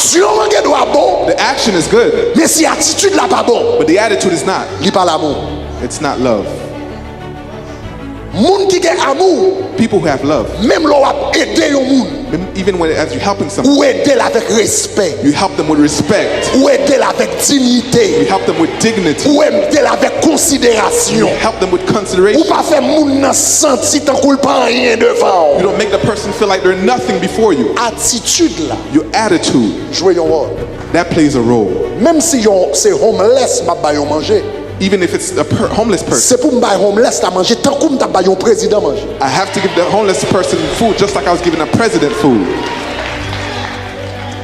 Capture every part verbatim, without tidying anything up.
Aksyon an gen dwa bon, The action is good, men si atitid la pa bon, but the attitude is not. Li pa lanmou. It's not love. Moun ki gen amou, People who have love, menm lè w ap ede yon moun, even when as you're helping someone, ou ede l avèk respè, you help them with respect. Ou ede l avèk diyite, You help them with dignity. Ou ede l avèk You konsiderasyon. Help them with Ou consideration. Pa fè moun nan santi tankou l pa anyen devan You w. Don't make the person feel like they're nothing before you. Atitid la Your attitude, jwe yon wòl. That plays a role. Menm si yon se homeless m ap ba yon manje, Even if it's a per- homeless person, se pou m bay homeless la manje tankou m t ap bay yon prezidan manje. I have to give the homeless person food just like I was giving a president food.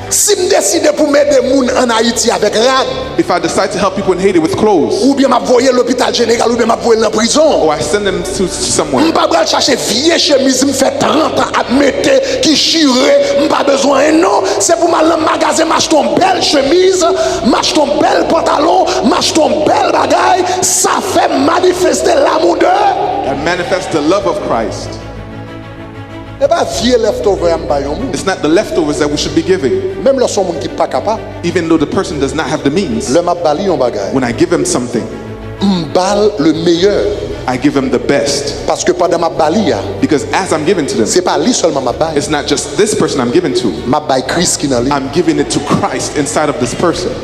Si m deside pou m ede moun ann Ayiti avèk rad, If I decide to help people in Haiti with clothes, oubyen m ap voye lopital jeneral, oubyen m ap voye l nan prizon, or I send them to somewhere, m pa pral chache vye chemiz m fè trant an ap mete ki chire, m pa bezwen non. Se pou m al nan magazen m achte yon bèl chemiz, m achte yon bèl pantalon, m achte yon bèl bagay. Sa fè m manifeste lanmou de I manifest the love of Christ. E pa vye leftover a m bay yon moun. It's not the leftovers that we should be giving. Menm lè se yon moun ki pa kapab, Even though the person does not have the means, lè m ap ba li yon bagay, when I give him something, m ba l le meyè. I give him the best. Paske pandan m ap ba li a, Because as I'm giving to them, se pa li sèlman m ap bay. It's not just this person I'm giving to. M ap bay Kris ki nan li. I'm giving it to Christ inside of this person.